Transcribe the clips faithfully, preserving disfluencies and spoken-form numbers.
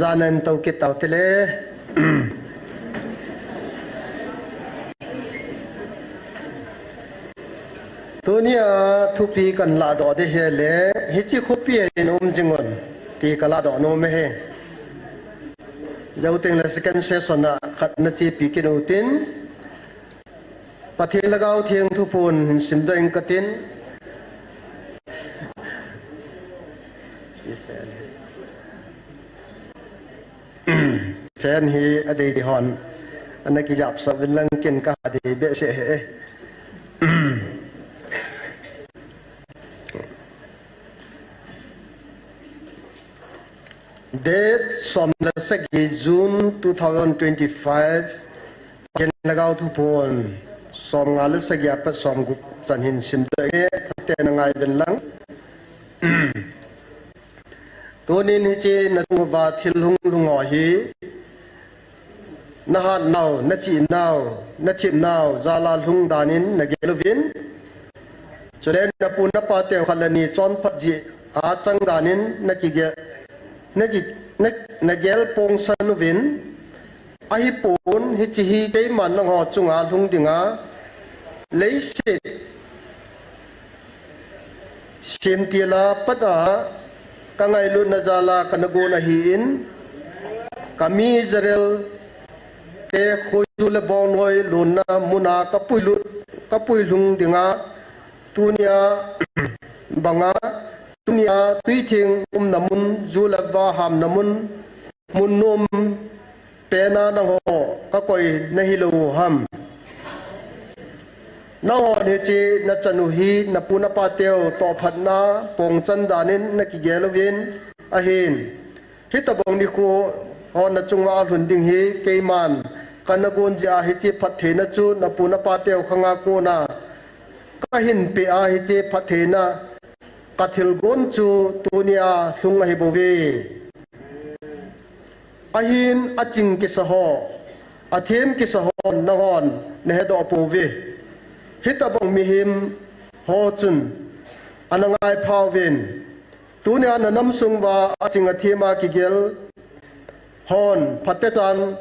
Jan in tou kit tau tile. Tunia thupi kan lahdoh ding ahile, hiche khopi a hin um jing un, ti ka lahdoh nom e. Jou teng le second session a khat na chepi kit u tin, Pathen Lhagao Theng thuphon hin simdoh ing katin. Fan hi adei dei hon. Ana kijapsah uvin lang, ken ka ha dei behseh e. Date som le sagi June two thousand twenty-five. Pathen Lhagao thuphon som nga le sagi apat som gup chan hin simdoh inge, phaten na ngai uvin lang. Tunin hiche na chung uva thil hung lhung ho hi, na hat nau, na chih nau, na thip nau jal a lhung dan in na gel uvin. Chule na pu na pa teu khat le ni chonphat jeh a chang dan in na kigel, na ki, na, na gel pongsan uvin. Ahipon, hiche hi keiman nangho chunga lhung dinga, leiset semtil a pat a ka ngailutna jal a ka na gon ahin, ka mi Israel te khoi ju le bongnoi lonna mun a ka puilut, ka puilhung dinga, tunia banga, tunia Tuitheng umna mun, ju le va hamna mun, mun nom pen a nangho ka koi na hilou u ham? Nanghon hiche na chan u hi na pu na pa teu tohphatna pongchan dan in na kigel uvin ahin. Hitobang nikho ho na chunga lhun ding hi keiman ka na gon jeh a hiche phattheina chu na pu na pa teu khang a kona ka hin pe a, hiche phattheina ka thilgon chu tunia lhung ahi bouve. Ahin aching kisa ho, athem kisa ho nanghon na hedoh pouve. Hitobang mihem ho chun ana ngai pha uvin. Tunia na nam sung uva aching athem a kigel hon phatechan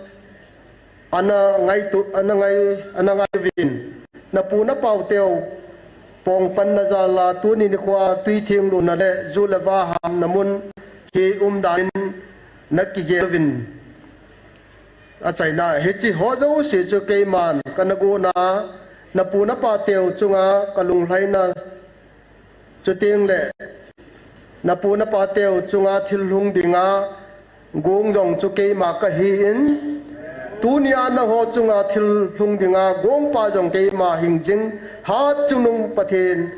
ana ngaitu, ana ngai, ana ngai uvin. Na pu na pa teu pongpanna jal a tuni nikho a Tuitheng lonna le ju le va hamna mun hi um dan in na kigel uvin. Achaina, hiche ho jouse chu keiman ka na gon a, na pu na pa teu chunga ka lunglhaina, chuteng le na pu na pa teu chunga thil lhung dinga gong jong chu keima ka hi in, tunia nangho chunga thil lhung dinga gongpa jong keima hing jing, hatchungnung Pathen,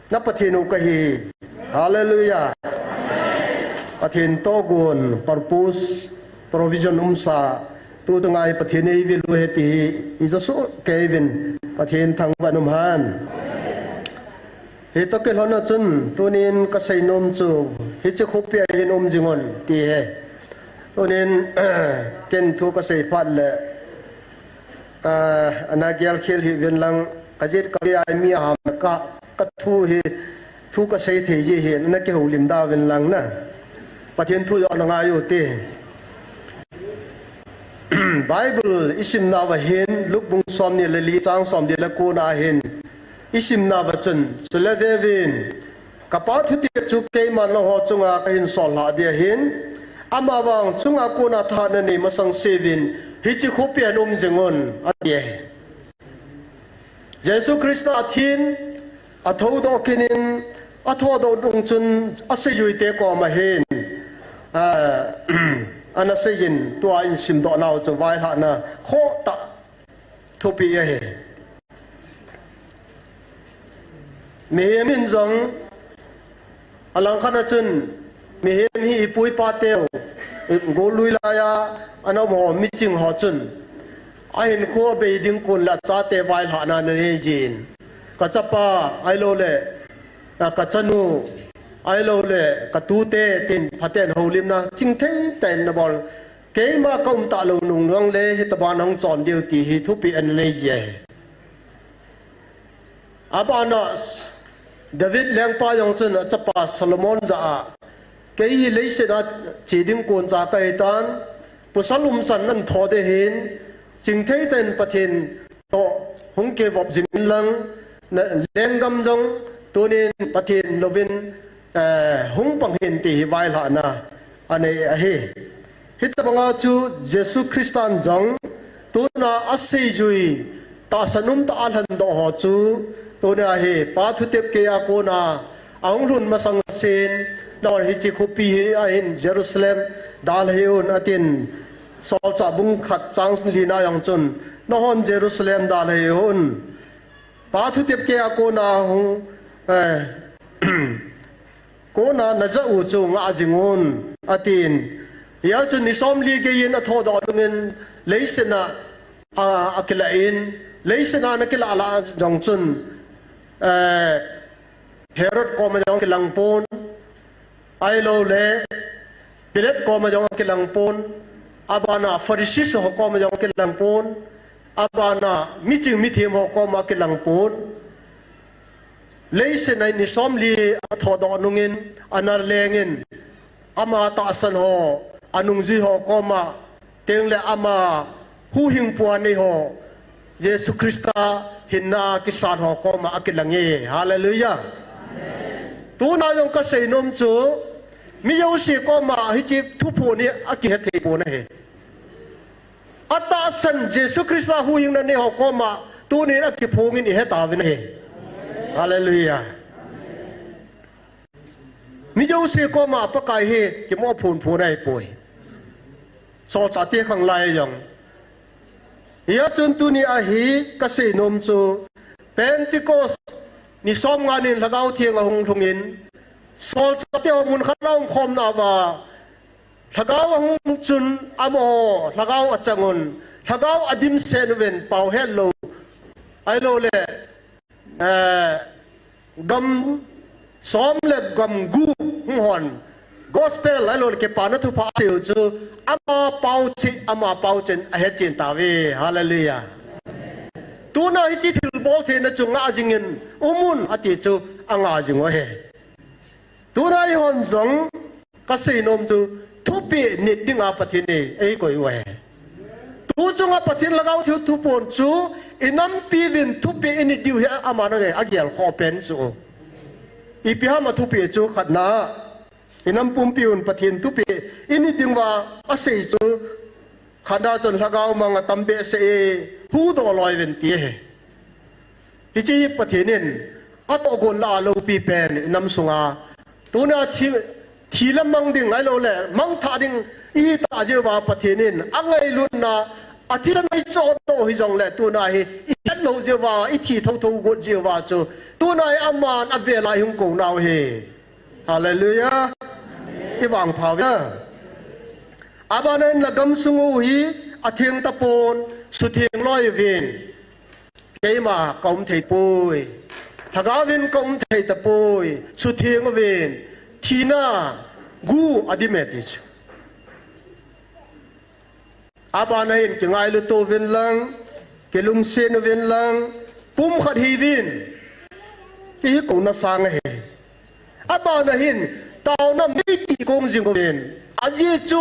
na Pathen u ka hi. Hallelujah. Pathen tohgon, purpose, provision umsa, tutunga hi Pathen eivilu ahi ti hi i josuh kei uvin, Pathen thangvah in um hen. Hitoh kilhon a chun, tunin ka seinom chu, hiche khopi a hin um jing un, ti ahi. Tunin, ken thu ka sei phat le, ah, ana gelkhel hih uvin lang, ka jet ka ve a mi aham ka, ka thu hi, thu ka sei thei ji hi, ana kihoulim da uvin lang na. Pathen thu joh na ngai u te. Bible i simna uva hin, Luke bung somni le li chang somli le ko na hin, i simna uva chun, chule ve uvin, ka Pa thutep chu keiman nangho chunga ka hin sol lhah ding ahin, amavang chunga kona thahat na nei masang seuvin, hiche khopi a hin um jing un, ati ahi. Jesu Christa athin, athoudoh kit in, athodoh nung chun, aseijui te koma hin, ah, ana sei in, tua i simdoh nau chu vailhahna khoh tah thupi ahi. Mihem in jong, alangkhat a chun, mihem hi i pu i pa teu, i gollui lai a, ana um ho, miching ho chun, ahinkho abei ding kon le achate vailhahna ana nei jin. Ka chapa, ahilou le, a, ka chanu, ahilou le, ka tute, tin phaten houlimna, chingthei tah in ana bol. Keima ka um talou nung lang le, hitobang a hung chon diu ti hi thupi ana nei ji ahi. Abana, David lengpa jong chun achapa Solomon jah a, Kei hi leiset a che ding kon cha kahi tan, pasal umchan nan tho ding ahin, chingthei tah in Pathen toh hung kivop jing in lang, na lenggam jong tunin Pathen louvin, eh, hung pang hih in ti hi vaihomna anei ahi. Hitabanga chu Jesu Christan jong tuna aseijui tahsan umtah a alhendoh ho chu tuna hi Pa Thutepkei a kona ahung lhun masang sin, nahon hiche khopi hi ahin Jerusalem dalha hih un atin, Solchah bung khat chang li na jong chun, nahon Jerusalem dalha hih un. Pa Thutepkei a kona hung, eh, kona najah u chu ngah jing un, atin. Hia chun ni somli gei in athodoh nungin leiset a, a, akilah in, leiset a ana kilah lah jong chun, eh, Herod koma jong kilang pon, ahilou le Pilate koma jong kilang pon, abana Pharisee ho koma jong kilang pon, abana miching mithem ho koma kilang pon. Leiset a ni somli athodoh nungin, ana lengin, ama tahsan ho, anungjui ho koma, tengle ama huhhingpu a nei ho, Jesu Christa hinna kisan ho koma akilang e. Hallelujah. Tuna jong kasei nom chu, mi jouse koma hiche thuphon hi akihe thei pon ahi. Atahsan Jesu Christa huhhingna nei ho koma tunin akiphongin ihe tauvin ahi. Hallelujah. Mi jouse koma Pakai hi kimoh phonphon ahipoi. Solchahte khang lai jong. Hia chun tuni a hi kasei nom chu, Pentecost ni somnga nin Lhagao Theng ahung lhungin, solchahte ho mun khat a umkhom nauva, Lhagao ahung chun amaho, Lhagao achang un, Lhagao adimset uvin, pao hetlou, ahilou le, eh, gam som le gam gup hung hon, gospel ahilou le kipana thupha asei u chu, ama pao cheh, ama pao cheh in ahechen tauve. Hallelujah. Tuna hiche thilbol theina chu ngah jingin, um un ati chu angah jing u ahi. Tuna eihon jong kasei nom chu, thupeh nit dinga Pathen in eikoi u ahi. Tu chunga Pathen Lhagao Theng thuphon chu, inampi uvin thupeh init diu hi aman agelkhoh pen chu. Ipi ham athupeh chu khatna, inam pumpi un Pathen thupeh init diuva asei chu, khatna chun Lhagao mang atam behseh e, huhdoh loi uvin ti ahi. Hiche hi Pathen in atohgon lah a loupi pen inam sunga. Tuna thi, thi le mang ding ahilou le, mangthah ding ihi tah jeh uva Pathen in angailutna, athisan a ichohdoh hijongle, tuna hi ihet lou jeh uva, ithi thotho got jeh uva chu, tuna hi aman avel a ihung kou nau ahi. Hallelujah. Ivangpha uve. Abana in lhagao sung u hi atheng tapon, sutheng loi uvin. Keima kaum thei poi. Lhagao vin kaum thei tapoi. Sutheng uvin. Thina gu adim e ti chu. Abana hin kingailut uvin lang, kilungset uvin lang, pumkhat hiuvin. Hiche hi kouna sang ahi. Abana hin, taona mei kikong jing uvin. Ajeh chu,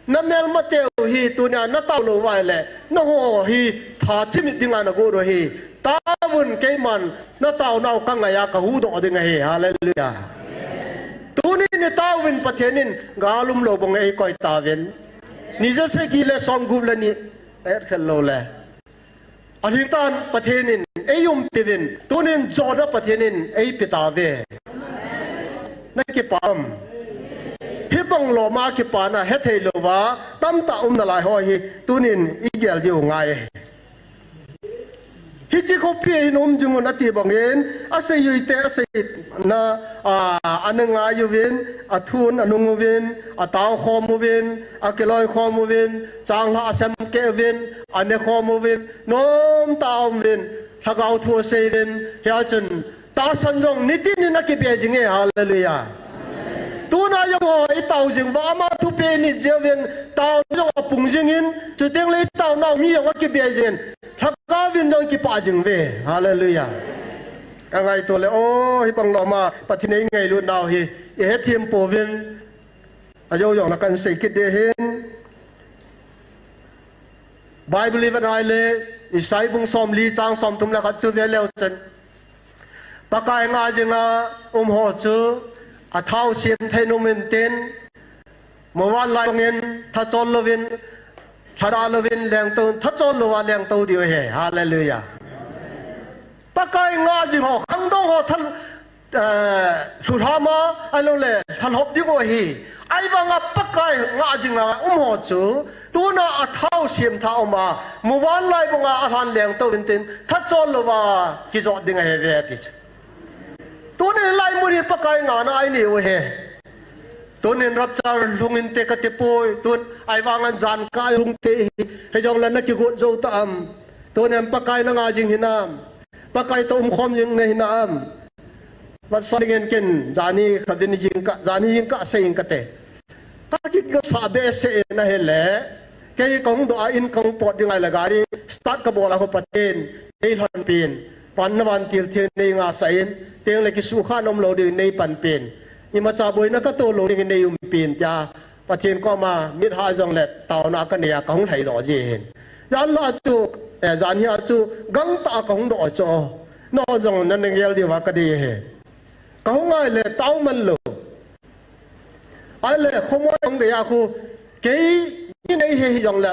namelmateu hi tunia natao lou uva le, nangho hi tha chimit dinga nagot u ahi. Taovun keiman, nataonau kangai a kahuhdoh ding ahi. Hallelujah. Tunin itaovin Pathen in, gal umlou bang eikoi tauvin. Ni jasagi le somgup le ni, etkhel lou le. Alhingtan Pathen in eiumpi uvin, tunin jona Pathen in eipe tauve. Nakipah am? Hibang loma kipana hethei louva, tamtah um nalai ho hi, tunin igel diu ngai. Hiche khopi a hin um jing un ati bangin, aseiyuite aseina, a, ana ngai uvin, athun anung uvin, ataokhom uvin, akiloikhom uvin, changlhah asem keh uvin, anekhom uvin, nomtah a um uvin, lhagao thu asei uvin, hia chun, tahsan jong nitin in akibe jing e, hallelujah. Tuna jong ho itao jing uva, ama thupeh init jeh uvin, taona jong apung jingin, chuteng le itaonau mi jong akibe jingin, lhagao vin jong kipah jing uve, hallelujah. Kangaito le, o, hibang loma, Pathen in eingailut nau hi, ihethem pouvin, Ajou jong la kan sei kit ding ahin. Bible i vet a ahile, Isai bung somli chang somthum le khat chu ve leu chun, Pakai ngah jinga um ho chu athao sem thei nom intin, muvanlai bangin thachol louvin, lhadah louvin lengtou, thachol louva lengtou diu ahi. Hallelujah. Pakai ngah jing ho, khangdong ho, thal, eh, lhulham a, ahilouleh lhalhop ding u ahi. Ahivanga Pakai ngah jinga um ho chu, tuna athao sem tha um a, muvanlai banga alhan lengtou intin, thachol louva kijot ding ahi ve ati chu. Tuni lai mun hi Pakai ngahna a inei u ahi. Tunin rapture lhung inte kati poi, tun ahivangin jan kah lhung te hi, hijongle na kigot jou ta am? Tunin Pakai na ngah jing hinam? Pakai toh umkhom jing na hinam? Vat sa dingin ken, jani kha din jingkah, jani jingkah sei ing kate. Ka kigasa behseh in ahile, kei kahung doh a in kahung pot ding ahile gari start kabol a khu Pathen, nei lhon pin, panna vantil theng nei ngahsah in, tengle kisuhkhah nom lou ding nei panpin, imacha boina katoh lou ding nei umpin, tia Pathen koma mit hah jongle taona kanei a kahung lhaidoh ji ahin. Jan lah a chu, eh, jan hi a chu gangtah a kahung doh chu, nangho jong nana gel diuva kadei ahi. Kahung ahile tao man lou. Ahile khomo kahung gei a khu, kei mi nei hi hijongle,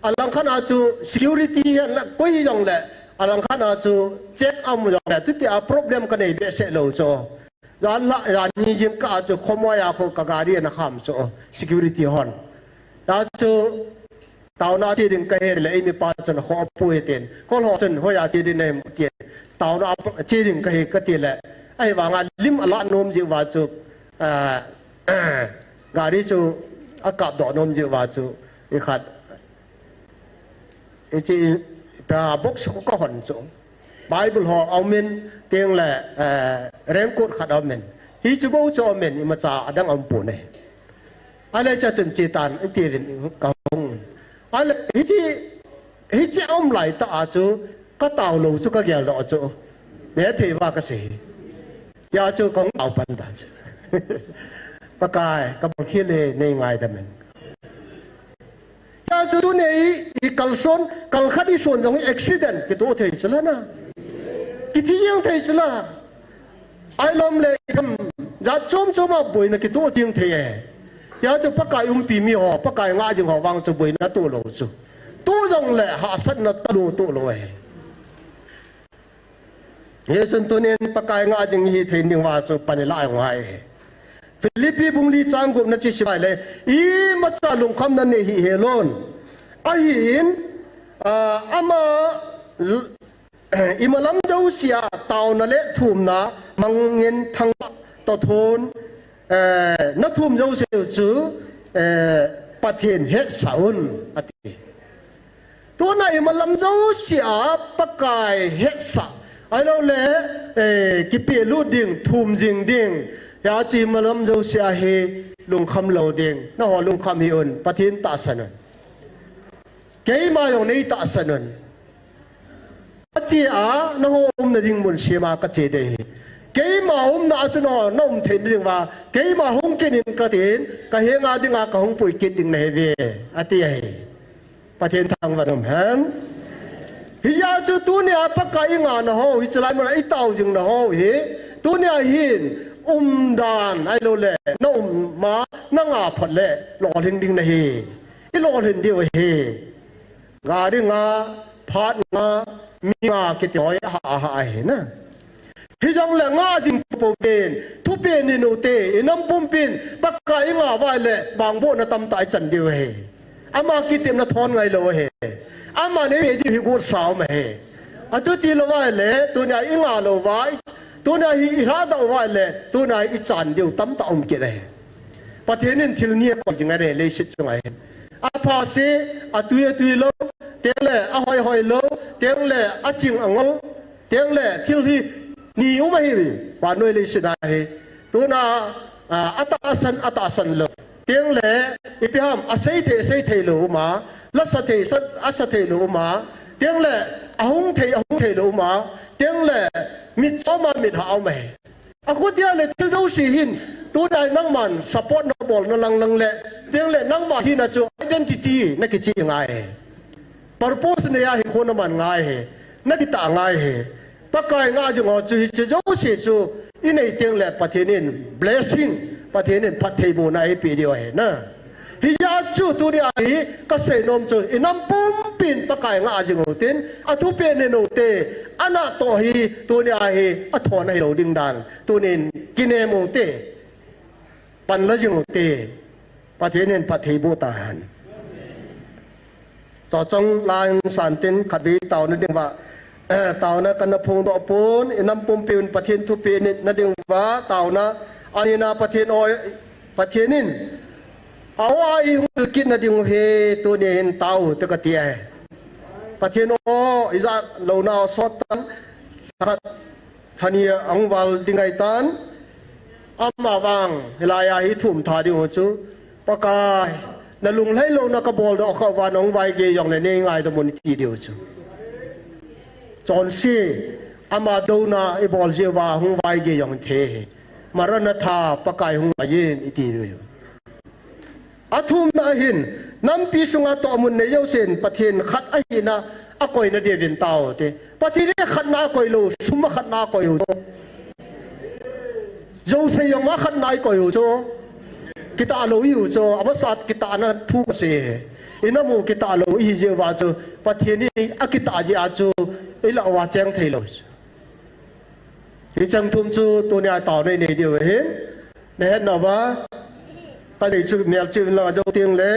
alangkhat a chu security hi na koi hijongle, alangkhat a chu check am jongle, chutia problem kanei behseh lou chu. Jan lah, jani jingkah a chu khomo a khu ka gari ana kham chu, security hon. Hia chu, taona che ding kahi le, eimi pa chun akhoh apui tin, kol ho chun hoiya che ding nahim tin, taona che ding kahi kati le, ahivanga lim alah nom jeh uva chu, ah, gari chu akapdoh nom jeh uva chu, ikhat, ichi, pa box khu kahon chu. Bible ho aumin, tengle, eh, raincoat khat aumin. Hichu bou chu aumin, imacha adang aumpon ahi. Ahile cha chun che tan, iti vin kahung. Ahile, hichi, hichi aum laitah a chu, katao lou chu kageldoh chu. Nehthei uva kasei. Hia chu kahung tao pan ta chu. Pakai, kabol khel e, nei ngaidam in. Hia chu tuni i kalson, kalkhat ison jong hi accident kitoh thei chula na. Kithi jeng thei chula. Ailom le idam, jat chom chom a boina kitoh jeng thei e. Hia chu Pakai umpi mi ho, Pakai ngah jing ho vang chu boina toh lou chu. Tu jongle hahsatna talou toh lou e. Hichun tunin Pakai ngah jing ihi thei diuva chu pan ilah u ngai. Philippi bung li chang gup na chu isim a ahile, imacha lungkhamna nei hih helon. Ahin, ah, ama l-, imalam jousea taona le thumna mangin thangvah toh thon, eh, nathum jouse chu, eh, Pathen hetsah un, ati. Tuna imalam jousea Pakai hetsah, ahilouleh, eh, kipehlut ding, thum jing ding, hia chu imalam jousea hi lungkham lou ding, nangho lungkham hih un, Pathen tahsan un. Keima jong nei tahsan un. Kache a, nangho umna ding mun sem a kache ding ahi. Keima umna a chu nangho naum thei diuva, keima hung kit in katin, kahenga dinga kahung pui kit ding nahiuve, ati ahi. Pathen thangvah in um hen. Hijeh a chu tunia Pakai ingah nau ho, hiche lai muna itao jing nau ho hi, tunia hin umdan ahilouleh naum a nangah phat le lolhing ding nahi. Ilolhin diu ahi. Gari nga, phat nga, mi nga kiti ho hi aha aha ahi na. Hijongle ngah jing pouvin, thupen in ute, inam pumpin Pakai ingah uva ahile vangbohna tamtah ichan diu ahi. Ama kitepna thon ngailou ahi. Ama neipe diu hi gotsa um ahi. Atuti louva ahile, tunia ingah louva, tunia hi ilhadoh uva ahile, tunia ichan diu tamtah um kit ahi. Pathen in thil ni akoi jing ahi leiset chunga hin. Apha se, atui atui lou, tengle ahoi hoi lou, tengle aching angol, tengle thil hi ni um ahi, vannoi leiset a hi. Tuna, ah, atahsan, atahsan lou. Tengle, ipi ham, asei thei, asei thei lou um a, lasa thei, sa, asa thei lou um a, tengle, ahung thei, ahung thei lou um a, tengle, mitchom a, mithah a um ahi. Akhutia le thil jouse hin, Tuni a nangman support nabol na lang lang le, teng le nangma hina chu identity nakichih ngai. Purpose nei a hinkho naman ngai hi, nakitah ngai hi. Pakai ngah jing ho chu hiche jouse chu inei teng le Pathen in blessing, Pathen in phattheibohna eipeh diu ahi na. Hijeh a chu tuni a hi kasei nom chu inam pumpin Pakai ngah jing u tin, athupeh nei u te, anatoh hi tuni a hi athon ahilou ding dan tunin kinem u te, panla jing u te. Pathen in phattheiboh tahen. Chochong lai hung san tin khatvei taona ding uva, eh, taona kana phongdoh pon, inam pumpiu in Pathen thupeh na ding uva taona, anina Pathen o, Pathen in a-o a ihung vil kit na ding u hi tunin tao te kati ahi. Pathen o, ijat louna sot tan, khat lhani ahung val ding ahitan, amavang hilai a hi thum tha ding u chu, Pakai, nalunglhai louna kabol doh kha uva nahung vaigei jongle nei ngaidam un iti diu chu. Chonse, ama douna ibol jeh uva hung vaigei jong thei hi. Maranatha, Pakai hung lhai in iti diu. Athumna ahin, nampi sunga tohmun nei jousen Pathen khat ahina akoina diuvin tao te. Pathen hi khatna akoi lou, sum a khatna akoi u chu. Jouse jong a khatna ikoi u chu. Kitah lou ihiu chu, amasa kitahna thu kasei hi. Inam u kitah lou ihi jeh uva chu, Pathen hi akitah jeh a chu, ilah uva cheng thei lou chu. Hicheng thum chu tunia taona inei diu ahin. Nahet nauva, kanei chu melchih uvin lang ajou teng le.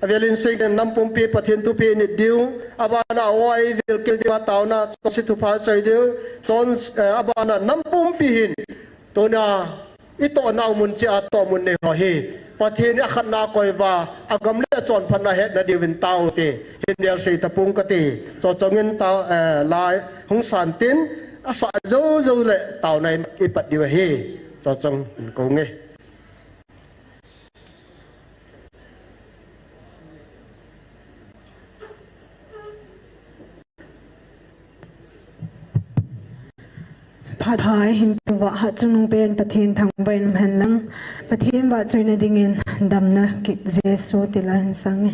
Avelin seiding nam pumpi Pathen thupeh init diu. Abana a-o a ivel kit diu a taona, chonse thupha choi diu. Chon, eh, abana nam pumpi hin. Tunia, itoh nau mun cheh a tohmun nei ho hi. Pathen hi akhatna akoi uva, agam le achonphatna hetna diuvin tao te. Hin mel sei tapong kate. Chochong in tao, eh, lai hung san tin, asah jou jou le taona in ipat diu ahi. Chochong in kou nge. Phat hai hin tung uva, hatchungnung pen Pathen thangvah in um hen lang, Pathen vahchoina dingin damna kit Jesu ti la hin sang e.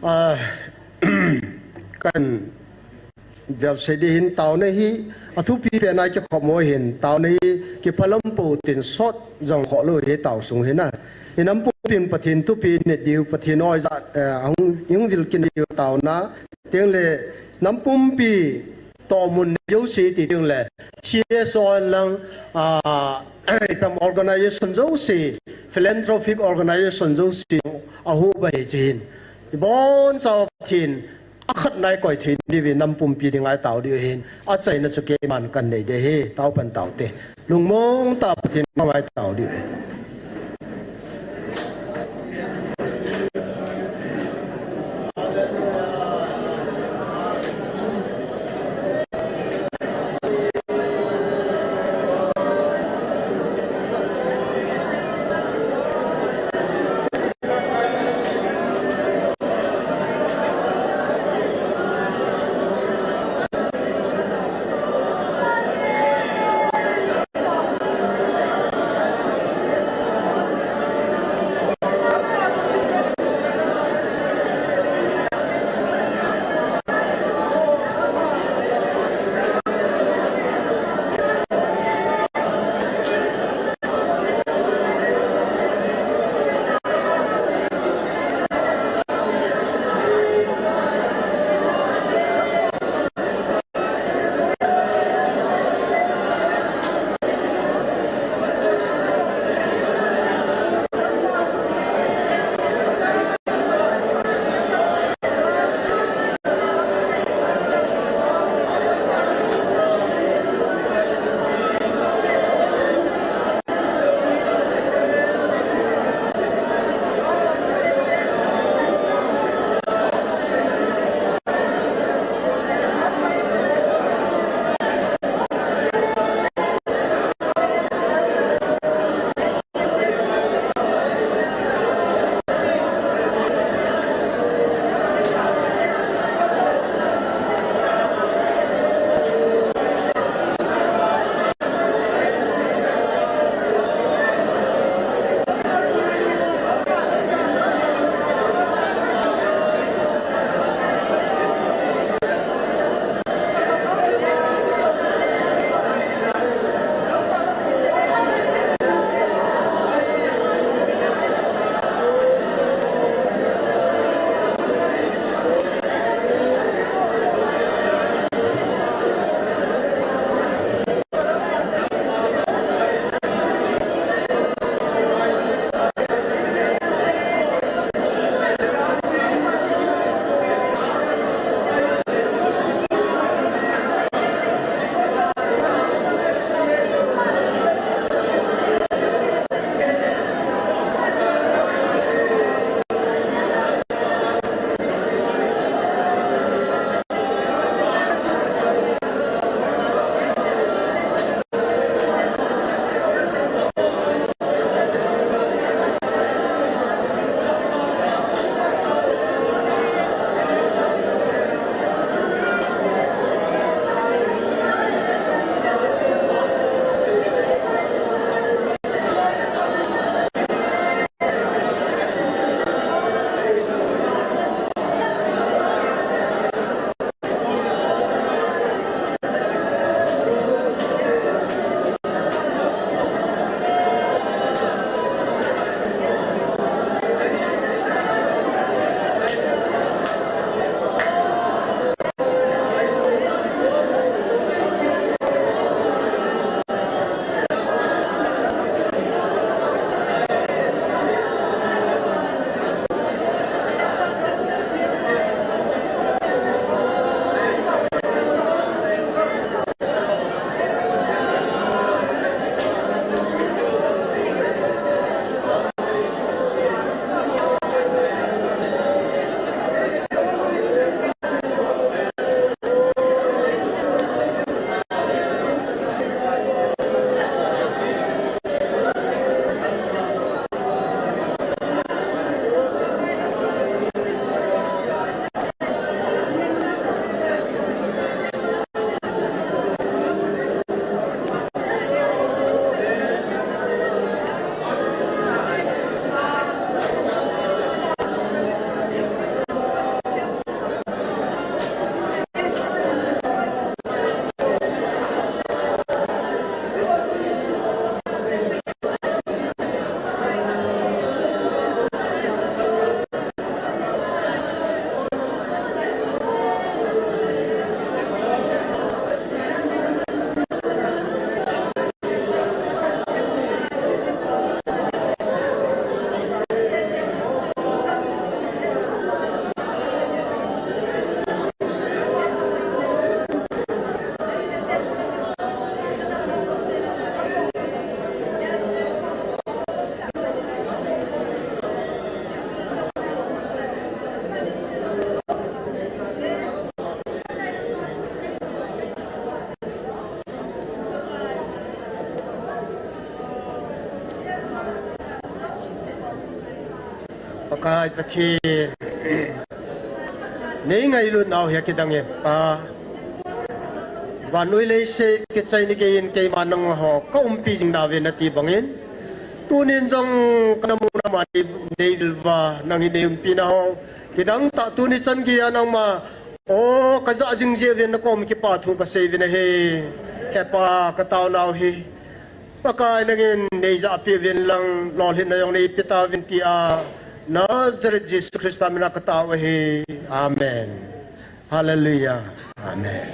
A, kan vel sei di hin taona hi, a thupi pen a kikhop mo hin, taona hi kiphalam po tin sot jong kho lo hi tao sung hi na. Hi nam pumpin Pathen thupi ne diu, Pathen oi ja, eh, hung, hung vil kin diu taona, teng le nam pumpi to mun ne jo si ti teng le, C S O lang, a, pam organization jo si, philanthropic organization jo si, a hu ba hi chin. Ibon chao Pathen, a khat nai koi thei diu vi nam pumpi ding ngai tao diu hin. A chaina chu keiman kan nei de hi, tao pan tao te. Lungmong ta Pathen ngai tao diu hi. Pakai Pathen, nei ngailut nau hi akidang e Pa. Vannoi leiset kichai ni geiyin keima nangho ka umpi jing nauve nati bangin, tunin jong kana mu nama nei, nei vil uva nangin nei umpi nau kidang tah tuni chan geiya nangma, o, ka jah jing jeh uvin na kom kipa thu ka sei uvin ahi. He Pa, ka tao nau hi Pakai nangin nei jahpi uvin lang, lolhinna jong nei pe tauvin tia, Nazareth Jesu Christa mina ka tao ahi. Amen. Hallelujah. Amen.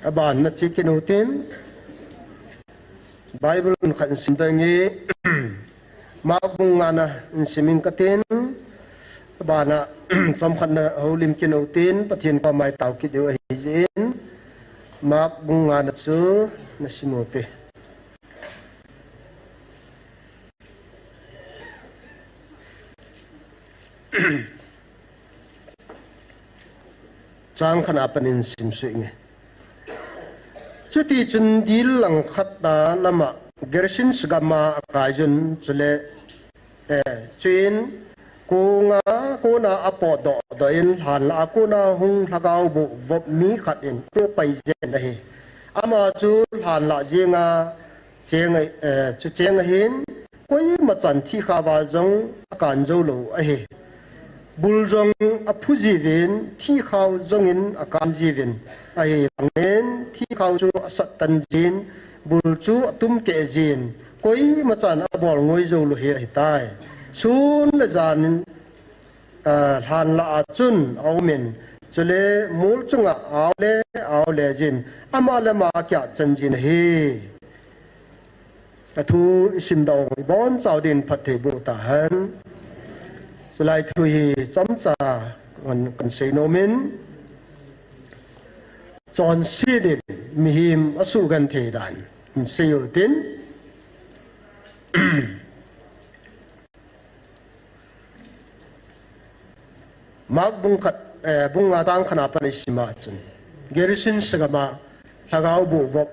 Aban na chi kinu tin, Bible khat in sim ding e. Mark bung nga na in sim ing katin, abana chomkhat na houlim kit u tin, Pathen koma i tao kit diu ahi jeh in, Mark bung nga na chu na sim u te. Chang khat na panin sim suh inge. Chuti chun dil lang khat na lama Gerasenes gama akai jun, chule, eh, chuin konga, kona apotdoh doh in lhan lah a kona hung lhagao boh vop mi khat in atoh pai jeng in ahi. Ama chu lhan lah jenga cheng a, eh, chu cheng ahin, koima chan thihkhao a jong akan jou lou ahi. Bul jong aphu jiuvin, thihkhao jongin akan jiuvin, ahivangin thihkhao chu asat tan jin, bul chu atum keh jin, koima chan abol ngoi jou lou hi ahitai. Sun le jan in, ah, lhan lah a chun aumin, chule mol chunga aole, aole jin, ama le ama akiah chan jin ahi. Athu i sim doh u ibon chau din phatthei boh tahen. Chulai thu hi chomcha kan, kan sei nom in, chonset in mihem asugenthei dan in sei u tin. Mark bung khat, eh, bung nga chang khat na pan i sim a chun, Gerasenes gama lhagao boh vop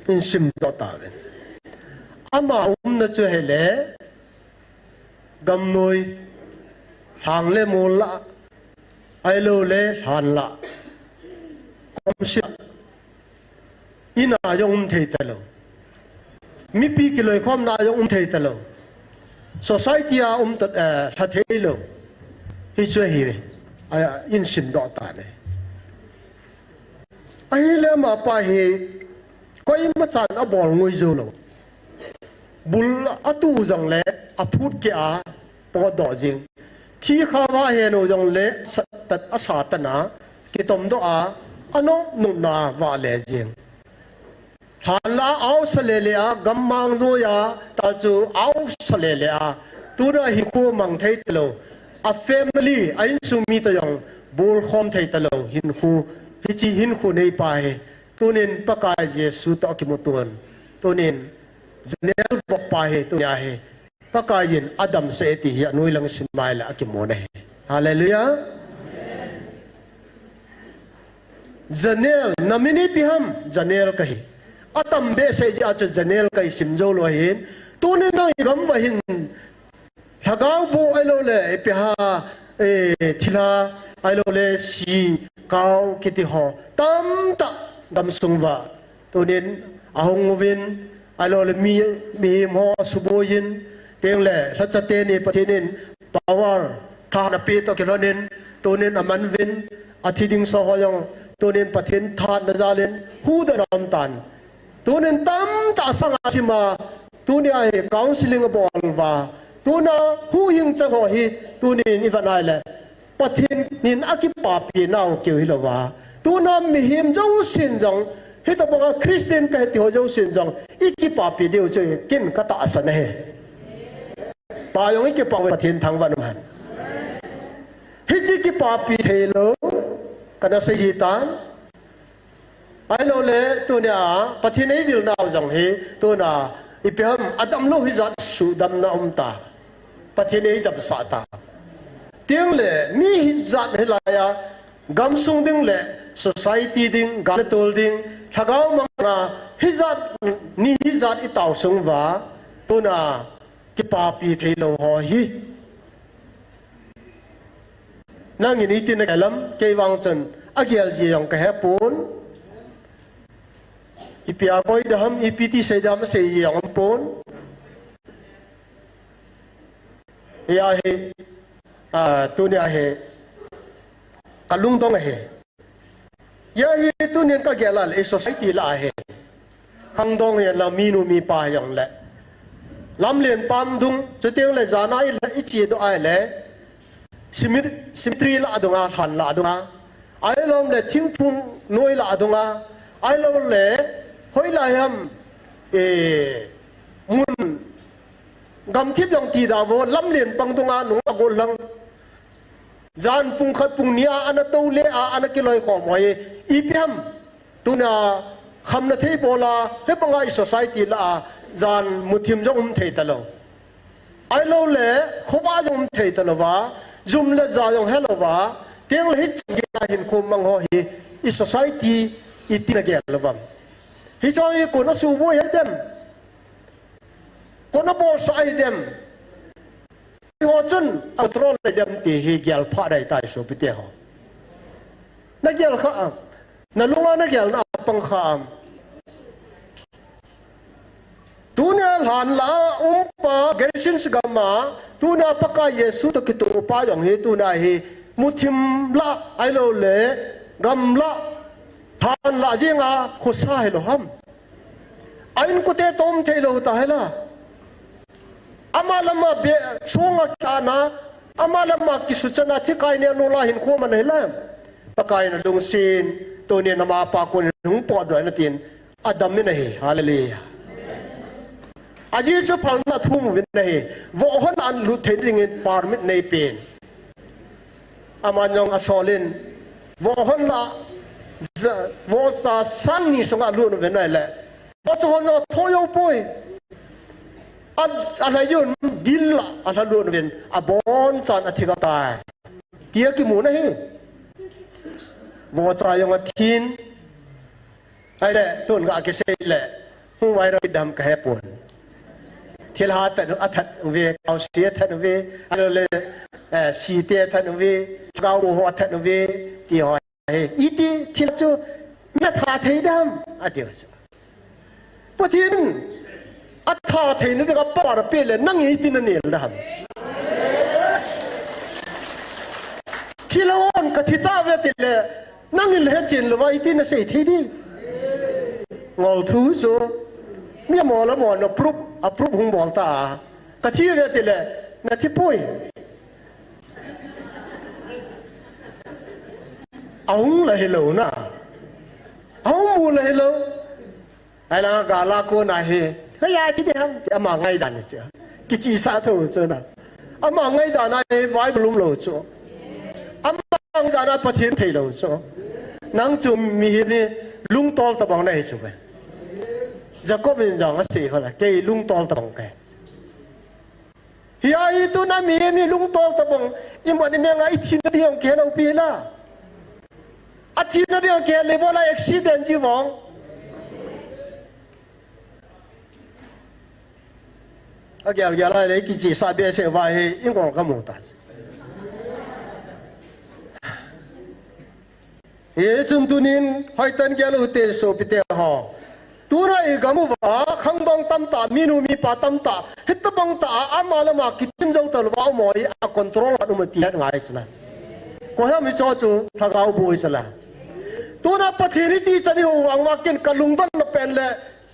in sim doh tauvin. Ama umna chu hile, gamnoi, lhang le mol lah, ahilou le lhan lah, komsih lah, in a jong um thei talou. Mipi kiloikhomna a jong um thei talou. Society a um ta, eh, lha thei lou. Hichu ahi ve. A, in sim doh tan e. Ahile ama pa hi koima chan abol ngoi jou lou. Bul atu jongle aphut keh a potdoh jing. Thihkhao a ahen u jongle sa-, tat, asa tan a, kitom doh a, ano nopna vahle jing. Lhan lah a aosa lele a, gammang noi a, ta chu aosa lele a, tuna hinkho mang thei talou. A family, a insung mi toh jong bolkhom thei talou. Hinkho, hiche hinkho neipa hi, tunin Pakai Jesu toh akimuto in, tunin janel vop pa hi, tunia hi Pakai in adamsah e ti hi anoi lang sim mai le akimu na hi. Hallelujah. Janel, na min ipi ham, Janel kahi. Atam behseh jeh a chu Janel kahi sim jou lou ahin. Tunin nang i gam uva hin lhagao boh ahilou le, ipi ham, eh, thilha, ahilou le, si, kau, kiti ho tamtah gamsung uva tunin ahung uvin, ahilou le mi, mihem ho asuboi in, tengle lhacha teni Pathen in power, thahatna pe toh kilhonin, tunin aman uvin, athi ding sa ho jong, tunin Pathen thahatna jal in, huhdoh na um tan. Tunin tamtah sanga sim a, tunia hi counseling abol uva, tuna huhhing chang ho hi, tunin i vet nai le, Pathen in akipapi nau keu hilou va. Tuna mihem jousen jong, hitobanga Christian kahi ti ho jousen jong, i kipapi diu chu ken ka tahsan ahi. Pa jong i kipah uve, Pathen thangvah in um hen. Hiche kipapi theilou, kana sei ji tan. Ahilou le, tunia, Pathen eivil nau jong hi, tuna, ipi ham, adamlou hijat suhdamna um ta. Pathen eidamsah ta. Tengle, mi hijat hilai a, gamsung ding le, society ding, gamtol ding, lhagao manga, hijat, ni hijat i tao sung uva, Tuna kipapi thei lou ho hi. Nangin iti nagel ham, kei vang chun agel ji jong kahe pon. Ipi a koi da ham, ipi ti sei da ham, sei ji jong um pon. Hia hi, a, tunia hi, kalungdong ahi. Hia hi tunin kagel a le, i society lah a hi. Khangdong hihen lang minu mipa hijongle. Lamlen pam dung, chuteng le jan a i, i chedoh a le. Cemet-, cemetery lah dunga, lhan lah dunga. Ahilou le thingphung noi lah dunga. Ahilou le, hoilai ham, eh, mun gamthip jong ti da vo, lamlen pang dunga, nung agol lang. Jan pung khat pung ni a, ana tou le a, ana kiloi khom ho hi, ipi ham. Tuna khamna thei bol a, hibanga i society lah a, jan muthim jong um thei talou. Ahilou le, khovah jong um thei talou va, jum le ja jong helou va, teng le hichan gei a hinkho mang ho hi, i society, iti nagel lou vam. Hiche hi koin asuboi ahi dem. Koin abolsah ahi dem. Hiho chun, a control ahi dem ti hi gel pha dai tai sopite ho. Nagel kha am. Nalunga nagel na pang kha am. Tunia lhan lah a um pa, Galatians gam a, tunia Pakai Jesu toh kitoh pa jong hi, tunia hi, muthim lah, ahilou le, gam lah, lhan lah jeng a, khosa hilou ham. A inkote toh um thei lou ta hela. Ama le ama be, sunga kana, ama le ama kisuchat na thi kai ne no la hinkho man hela. Pakai in alungset in, tunin ama pa kon hung potdoh in atin, adam in ahi. Hallelujah. Ajeh chu phalna thum uvin ahi. Vohhon a lut thei dingin permit nei pen. Aman jong asol in, vohhon lah, ja, vohcha sang ni sunga lut uvin ahile. Vohcha hon jong athoh jou poi. A, alhai un, dil lah, alha lut uvin, abonchan athi gam tai. Tia kimu na hi. Vohcha jong athin. Ahile, tun ga kisei le, hung viral dam kahe pon. Thilha that, athat uve, kausi athat uve, ahilou le, eh, site athat uve, gao ho athat uve, ti ho hi. Iti thil chu, natha thei dam, ati ho chu. Pathen in, atha theina dinga power apeh le, nangin iti nanel dam. Thilha hon kathi tauve tile, nangin le hechen louva iti nasei thei di. Ngol thu chu. Mi amol amol na proof, a proof hung bol ta. Kathi uve tile, nathi poi. Ahung la hilou na. Ahung mu la hilou. Ahilanga gala kona hi, hei, ati ding ham, ti ama ngaidan hi chu. Kichihsah tho chu na. Ama ngaidan a hi Bible um lou chu. Ama ngaidan a Pathen thei lou chu. Nang chu mihem hi lungtol tabang nahi chu ve. Jacob in jong asei kha la, kei lungtol tabang kahi. Hia hi tuna mihem hi lungtol tabang, imut imang a ithina ding kihe lou pi la. Athina ding kihe le ibola accident ji vong. Agel gel a le kichihsah behseh uva hi ingol kamu ta. Hichun tunin, hoitah in gel u hite sopite ho. Tuna igam uva, khangdong tamtah, minu mipa tamtah, hitabang tah a, ama le ama kitim jou talouva um ho hi, a control a um ti het ngai chu la. Koiham hicho chu, lhagao boi chu la. Tuna Pathen hiti chan ihou vang uva ken kalungdon na pen le,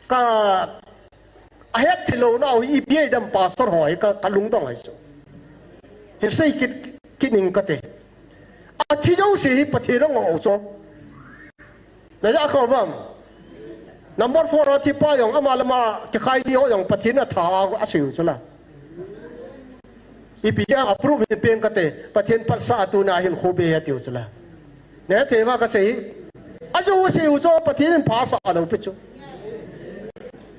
ka Ahet thei lou nau hi ipi ahi dem pastor ho hi ka, kalungdong ahi chu. Hin sei kit, kit ning kate. Athi jouse hi Pathen in angoh chu. Naja kha uvam. Number four a thi pa jong ama le ama kikhai li ho jong Pathen in atha a asei u chu la. Ipi a approve hin peng kate, Pathen phatsah a tuna hin khobe atiu chu la. Nahet thei uva kasei. Ajou asei u chu Pathen in phasah lou pi chu.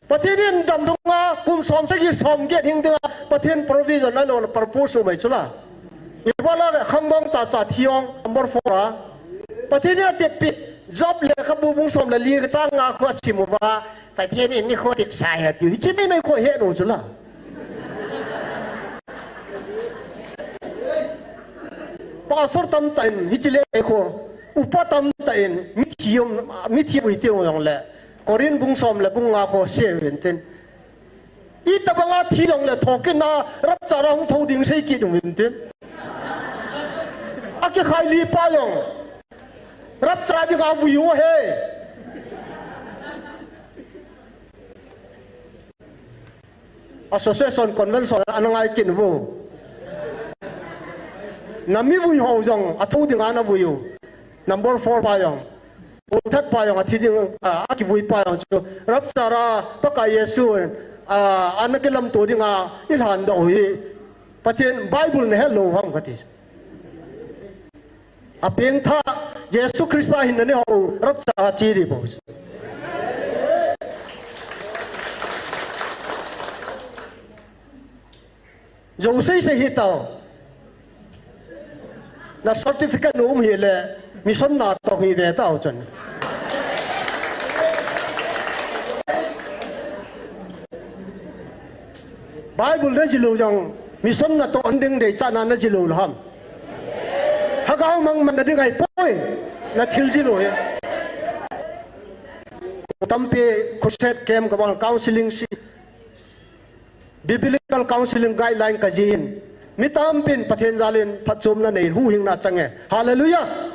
Pathen in damsung a kum som sagi som get hing dinga Pathen provision a lou purpose um ahi chu la. Ibola khangdong chacha thi jong number four a. Pathen in atep pi Job lekhabu bung som le li chang nga khu asim uva. Pathen in nikho tepsa ahi atiu. Hiche meimei khu ahet u chu la. Pastor tamtah in, hiche le kho, upa tamtah in, mithi um, mithi vui te um jongle, Korin bung som le bung nga kho se uvin tin. Itobang a thi jongle thokit na, rapture a hung thou ding sei kit uvin tin. Akikhai li pa jong, rapture dinga vui u ahi. Association, convention, ana ngai kit uvo. Na mi vui ho jong, athou dinga na vui u. Number four pa jong. Bul that pa jong, athi ding, a, akivui pa jong chu. Rapture a, Pakai Jesu, a, ana kilamto dinga, ilhan doh u hi. Pathen Bible na het lou ham kati. Apengthah, Jesu Christa hin na ne ho, rapture a che ding bou. Jou sei sei hi tao. Na certificate na um hile, mission na toh hi ve tao chun. Bible na ji lou jong, mission na toh ding dei cha na na ji lou lou ham. Lhagao mang man na ding ahipoi, na thil ji lou hi. Tampi crusade camp ka bol, counseling si, biblical counseling guideline ka jih in. Mi tampin Pathen jal in phatchomna nei, huhhingna chang e. Hallelujah.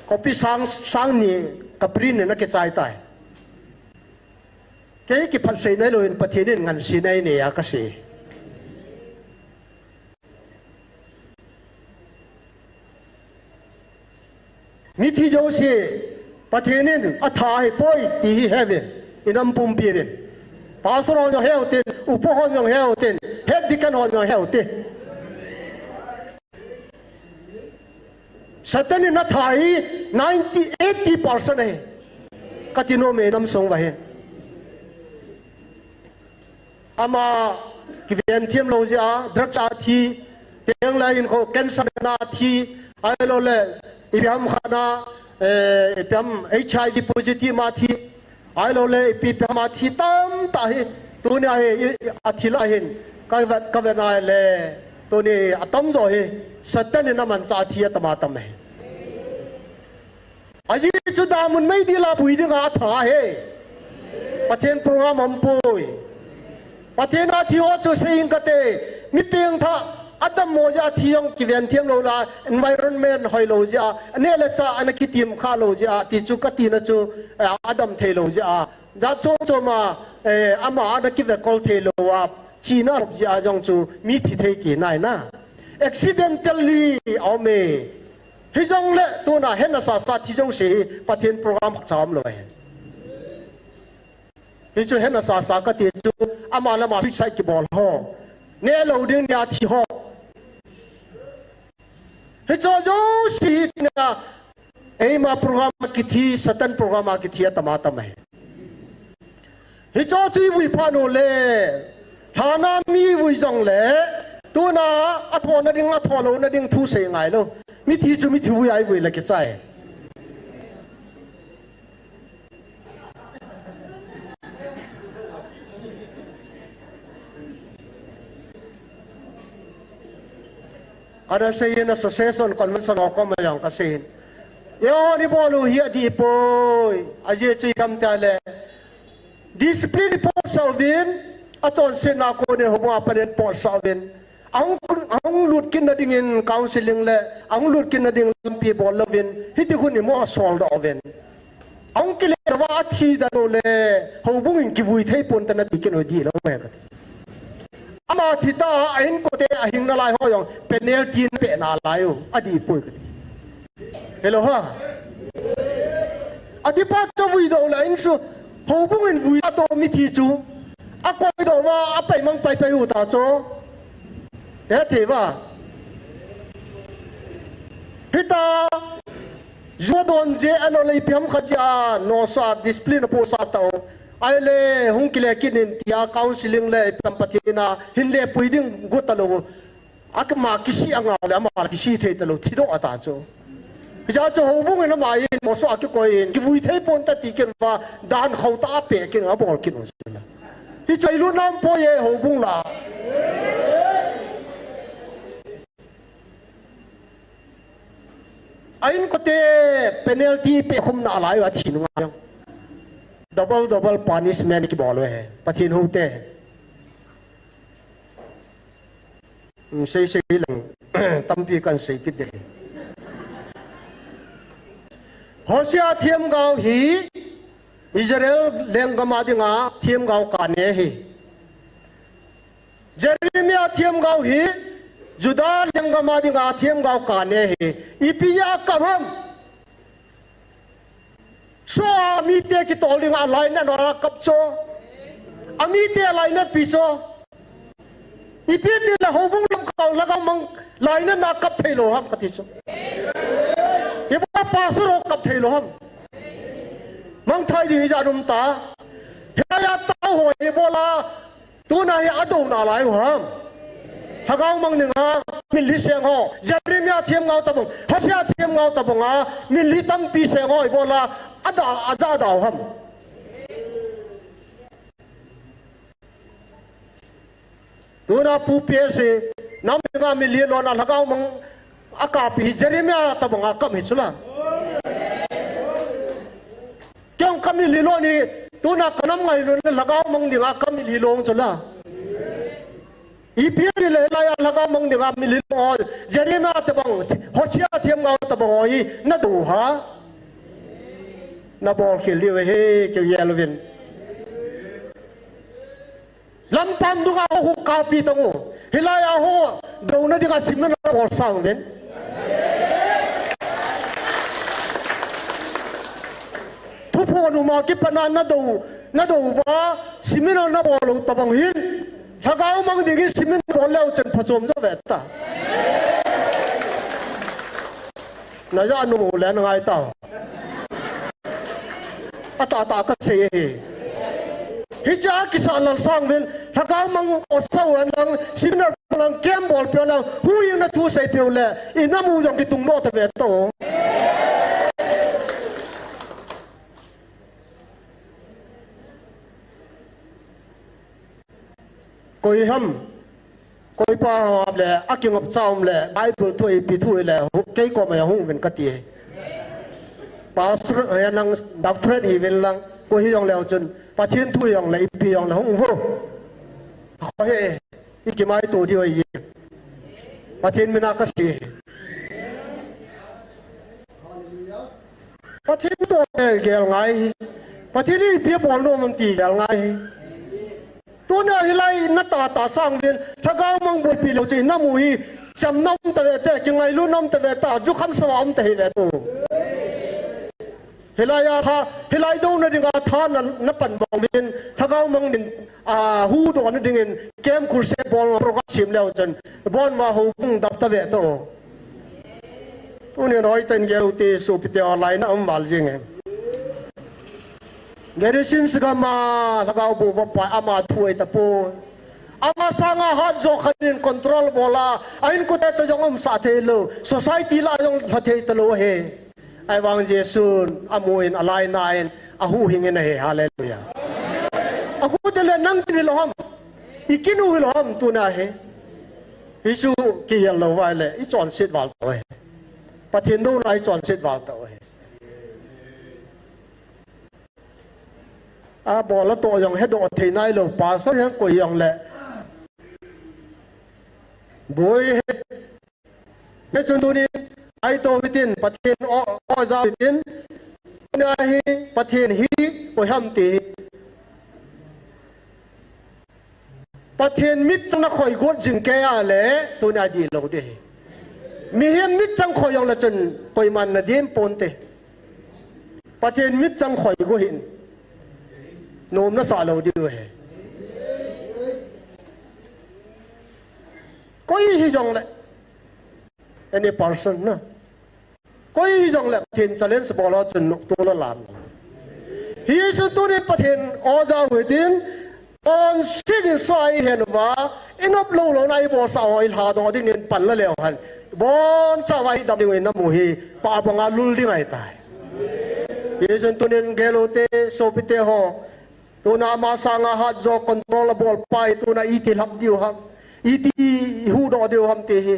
Copy sang, sang ni ka print in akichai tai. Kei kiphatsah nei lou in Pathen in ngansena nei a ka sei. Mithi jouse, Pathen in atha ahipoi ti hi he uvin, inam pumpi uvin. Pastor hon jong he uvin, upa hon jong he uvin, head deacon hon jong he uvin. Satan in atha hi ninety, eighty percent ahi. Kati nom e, inam sung uva hin. Ama kiven them lou jeh a, drugs a thi, teng le in kho cancer na thi, ahilou le, ipi ham khat na, eh, ipi ham H I V positive ma thi, ahilou le, ipi ipi ham a thi tamtah hi, tuni a hi, i, i, athi lah hin, ka vet, ka vet na le, tuni atamjo hi, Satan in amanchah a thi atam atam ahi. Ajeh chu damun meidil a pui dinga atha ahi. Pathen program aumpoi. Pathen a thi ho chu sei ing kate, mi pengthah, adammo jeh a thi jong kiven them lou la, environment hoilou jeh a, aneh le chah ana kitim kha lou jeh a, ti chu kati na chu, eh, adam thei lou jeh a. Jat chom chom a, eh, ama ana kive kol thei lou a, china lop jeh a jong chu mi thi thei kit nai na. Accidentally, aume. Hijongle, tuna hena sasa thi jouse hi, Pathen program khat cha aum lou ahi. Hichu hena sasa kati chu, ama lama suicide kibol ho. Neh lou ding nia thi ho. Hichu jouse hi tina, eima program a kithi, Satan program a kithi atam atam ahi. Hichu chu ivui phat u le, lhana mi vui jongle, tuna athona ding, atho louna ding thu sei ngai lou. Mithi chu mithi vui a ivui le kichai. Kana seiyin association, convention ho koma jong kaseiyin. Eiho ni bol u hi adih poi. Ajeh chu ipi ham itile, discipline ipotsah uvin, achonsetna a konin houbung a pat in potsah uvin. Ahung, ahung lut kit na dingin counseling le, ahung lut kit na ding lampi bol louvin, hiti khun imo asol doh uvin. Ahung kile louva athi dan u le, houbung in kivui thei ponte nati kit u dihlou e kati. Ama thi ta a, a inkote ahing nalai ho jong penalty in pe nalai u, adih poi kati. Hello ha. Adih pa chu vui doh le in chu, houbung in vui a to mithi chu. Akoi doh uva, apai mang pai pai u ta chu. Hethei uva. Hita, ju don jeh ahilou le ipi ham khat jeh a, nosa discipline apotsah tau. Ahile hung kile kit in tia counseling le ipi ham Pathen a hin le pui ding got talou. Ama kisih angah le ama kisih thei talou, thidoh ata chu. Hijeh a chu houbung in ama in, moso a kikoi in, kivui thei ponte ti kit uva, dan khauh tah a pe kit in abol kit u chu. Hichu ilut nam poi e houbung la. A inkote penalty pe khum nalai uva thi nunga jong. Double, double punishment kibol uve. Pathen houte. Hmm, sei sei lang. Tampi kan sei kit ding. Hosea themgao hi Israel lenggam a dinga themgao kane ahi. Jeremiah themgao hi Judah lenggam a dinga themgao kane ahi. Ipi a kap ham? Soh a mite kitol dinga lainat a kap chu. Amite lainat pi chu. Ipi tile houbung lamkai lhagao mang lainat a kap thei lou ham kati chu. Ibola pastor ho kap thei lou ham? Mangthai ding ijat um ta. Hilai a tao ho ibola tuna hi adou nalai u ham? Lhagao mang dinga mitlhi seng ho, Jeremiah themgao tabang, Hosea themgao tabang a mitlhi tampi seng ho ibola ada, aja dau ham? Tuna pu P S nam dinga mitlhi lona lhagao mang a kap hi Jeremiah tabang a kap hi chula. Kei jong ka mitlhi lon hi, tuna ka nam ngailutna lhagao mang dinga ka mitlhi lon chula. Ipi tile hilai a lhagao mang dinga mitlhi lon ho, Jeremiah tabang, Hosea themgao tabang ho hi nadou ha? Nabol khel diu ahi, kei gel uvin. Lampam dunga ho hu kapi tang u. Hilai a ho douna dinga seminar bol sang uvin. Thuphon uma kipana nadou, nadou uva seminar nabol u tabang hin, lhagao mang dingin seminar bol leu chun phachom jo ve ta. Naja nu le nangai ta. Atah tah kasei ahi. Hiche a kisa lal sang uvin, lhagao mang o sao nang, seminar nang, camp bol peh nang, huhhingna thu sei peh u le, inamu jong kitung mo ta ve to. Koi ham, koi pa ham le, akingap cha um le, Bible thu ipi thu le, hu-, kei koma hung uvin kati. Pastor, eh, nang doctorate hi uvin lang, koi hijong leu chun, Pathen thu jong le, ipi jong le hung uvo. Koi he, i kimaito diu ahi. Pathen mina kasei. Pathen toh gel ngai hi. Pathen in ipi bol nom am ti gel ngai hi. Tuna hilai natah tah sang uvin, lhagao mang boipi leu chun namu hi, cham na um ta ve te, kingailut na um ta ve ta, jukham sa a um ta hi ve tu. Hilai a tha, hilai douna dinga tha na, napan bang uvin, lhagao mang din, a, huhdoh na dingin, camp crusade bol program sem leu chun, bon uva houbung dap ta ve to. Tunin hoitah in gel u te, sopite online a um val jing e. Genesis gam a, lhagao boh uva pai, ama thu ahi tapoi. Ama sanga hat jo khat in control bol a, a inkote toh jong umsah thei lou, society lah jong lha thei talou ahi. Ahivang Jesun amun, alainat in, ahuhhingin ahi, hallelujah. Ahu tile nang kin hilou ham, i kin u hilou ham tuna hi. Hichu kihil lou uva ahile, i chonset val tau ahi. Pathen douna i chonset val tau ahi. Abol a toh jong hedoh thei nailou, pastor jong koi jong le. Boi he. Hichun tunin, aito hitin, Pathen o, o ja hitin. Tuna hi, Pathen hi, koi ham ti hi. Pathen mitchang na khoi got jing kei a le, tuna dihlou ding ahi. Mihem mitchang khoi jong le chun, koiman na dem ponte. Pathen mitchang khoi got hin. Nom nasah lou diu ahi. Koi hijong le. Any person na. Koi hijong le Pathen challenge bol a chun noptol alam. Hichun tunin Pathen o ja u hitin, chonset in soh a i hen uva, i nop lou louna i bolsah ho i lhadoh dingin pan la leu hen. Boncha uva i dam ding u i namu hi, pah banga lul ding ahi tai. Hichun tunin gel u te, sopite ho, tuna ama sanga hat jo control abol pa hi tuna iti lhap diu ham, iti huhdoh diu ham ti hi.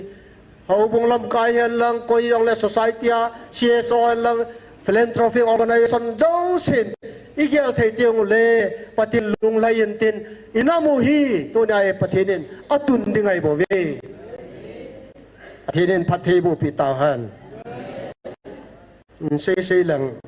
Houbung lamkai hen lang, koi jong le society a, C S O hen lang, philanthropic organization jousen igel thei teng ule, Pathen lunglhai intin, inam u hi tunia hi Pathen in atun ding ahi bouve. Pathen in phattheiboh peh tauhen. Sei sei lang.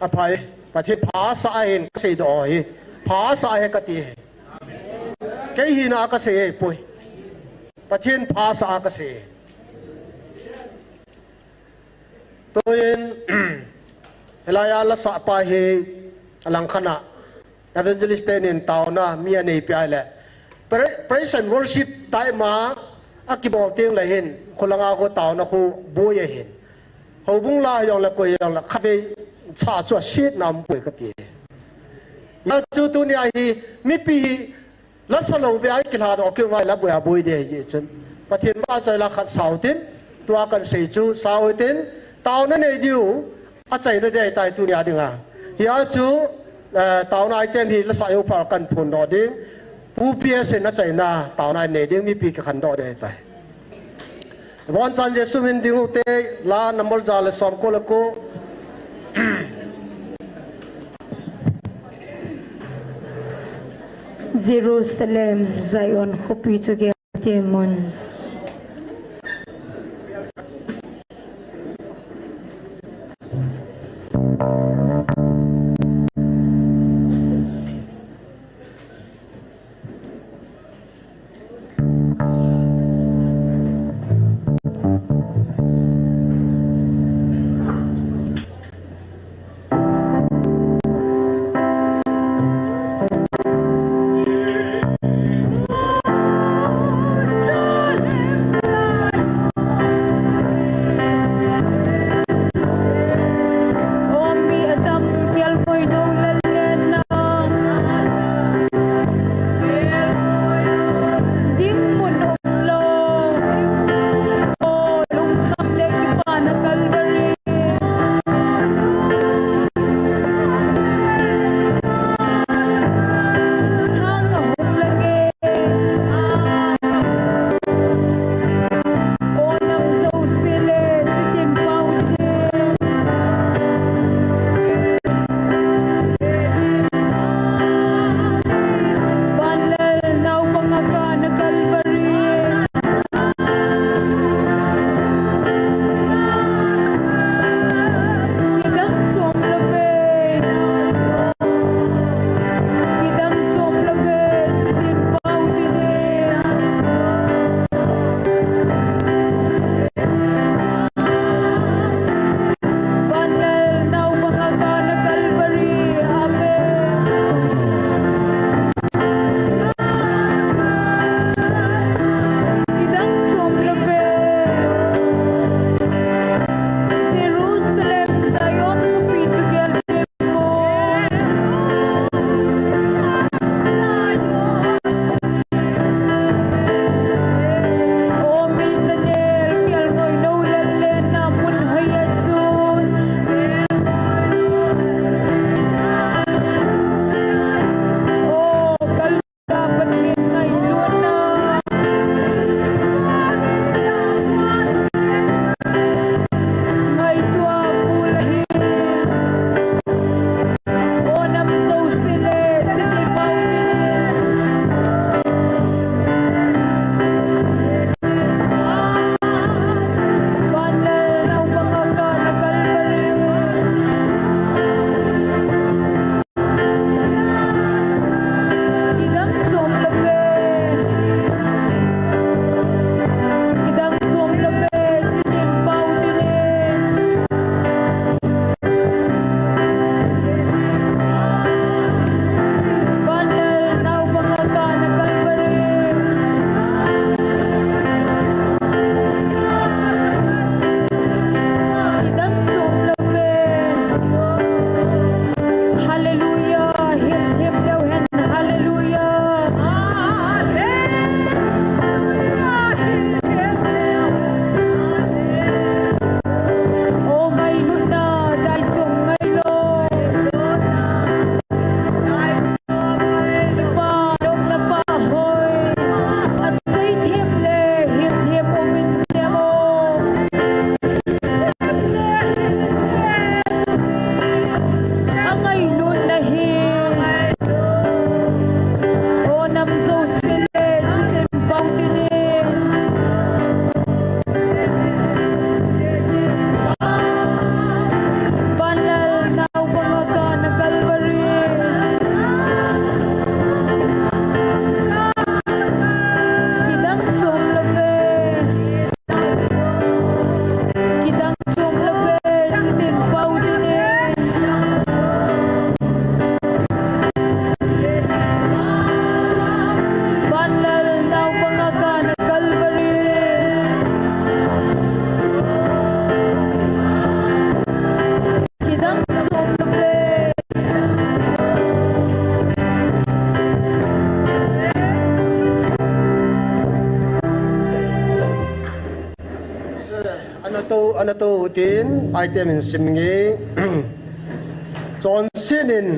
Aphai, Pathen pha asah ahin kasei doh hi. Pha asah ahi kati hi. Kei hina a kasei ahipoi. Pathen pha asah a kasei. Tuin, hilai a lasah pa hi alangkhat a evangelist tenin taona mi anei peh a le. Pra-, praise and worship time a akibol teng le hin, kholanga khu taona khu boi ahin. Houbung la jong le koi jong le khatvei cha chu asetna umpoi kati. Hijeh chun tunia hi mipi hi lasa lou beh a ikilha doh kit uva la boi a boi ding ahi jeh chun. Pathen vahchoi la khat sao tin, tua kasei chu sao tin, taona nei diu, achaina ding ahitai tunia dinga. Hijeh chun, eh, taona item hi lasa jouphah kaphon doh ding. Pu P S in achaina, taona nei ding mipi kikhen doh ding ahitai. Abonchan Jesu min ding ute, la number ja le som ko le ko. Jerusalem, Zion khopi chu gel temun. Ding pau ding e. Vanlal naupang a kana Calvary. Kidang som na fe. Ana to, ana to tin, item in sim nge. Chonset in,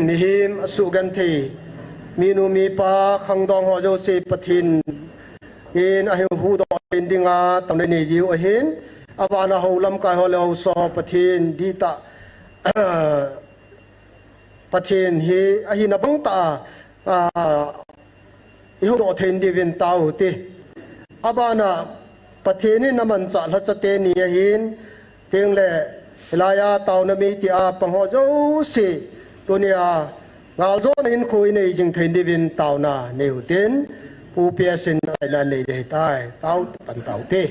mihem asugenthei, minu mipa, khangdong ho jouse Pathen in ahin huhdoh theina dinga taona nei diu ahin, abana hou lamkai ho le haosa ho Pathen dihtah Pathen hi ahina bang tah a, a, i huhdoh theina diuvin tao u hite. Abana Pathen in amanchah lhacha teni ahin, tengle hilai a taona meiti a pang ho jouse, tunia ngaljona hinkho inei jing theina diuvin taona nei u hitin, Pu P S in aina nei ding ahitai, tao pan tao u hite.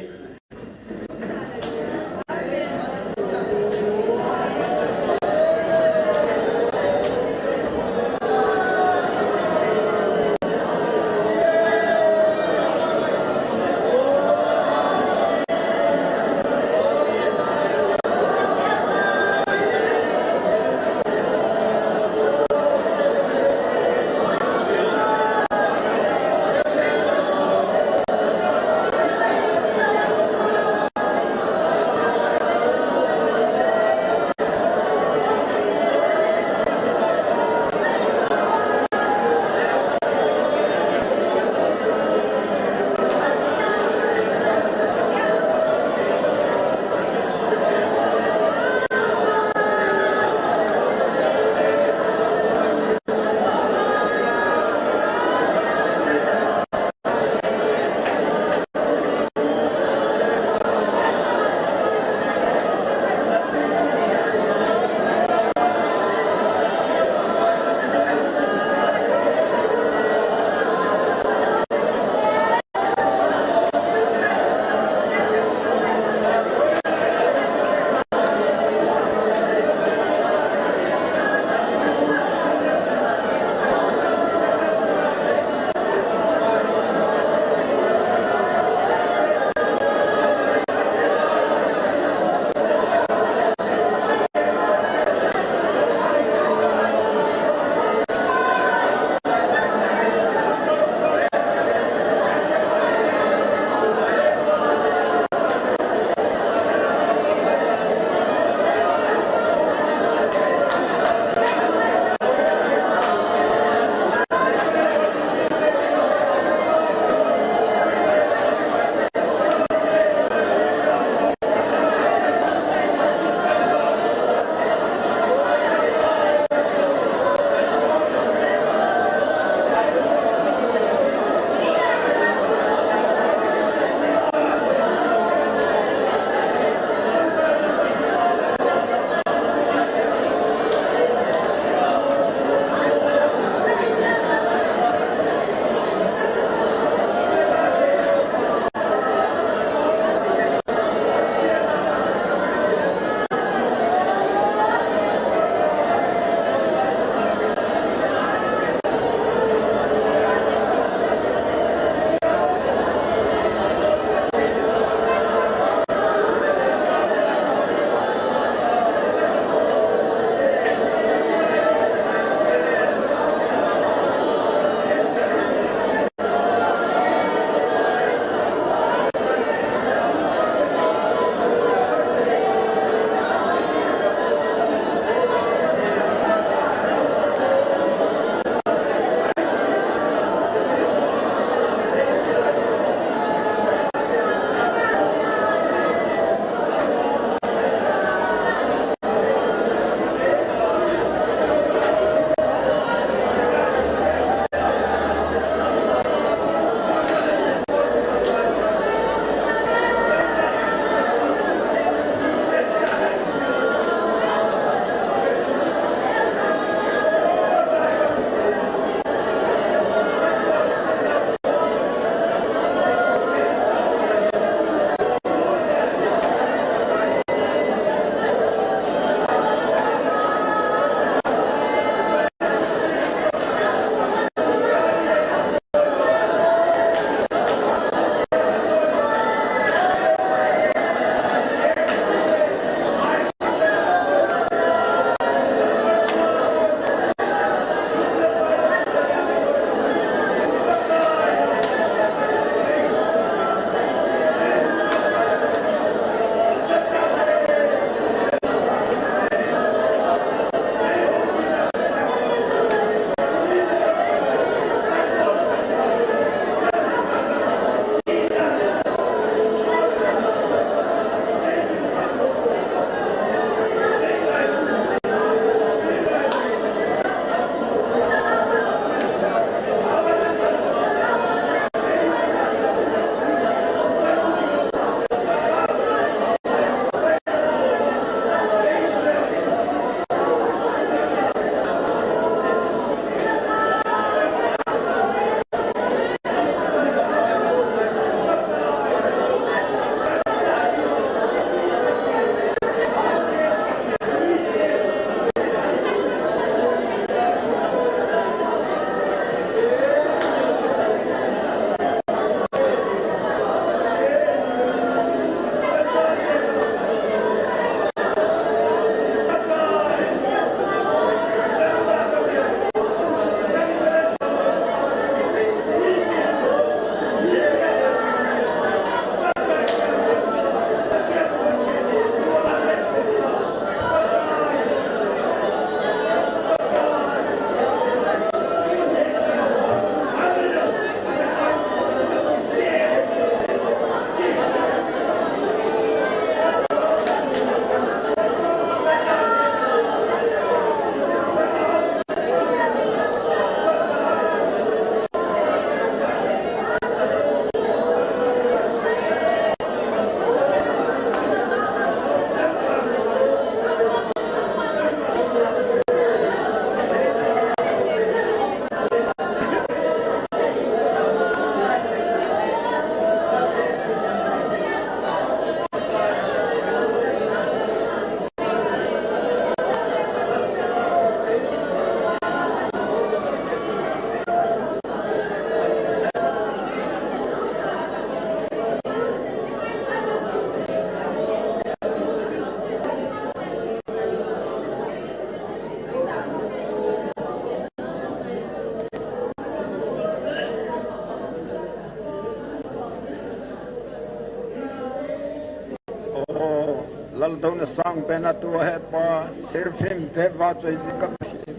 Laldouna sangpen a tua Hepa, Seraphim te vahchoi jing ka Pathen.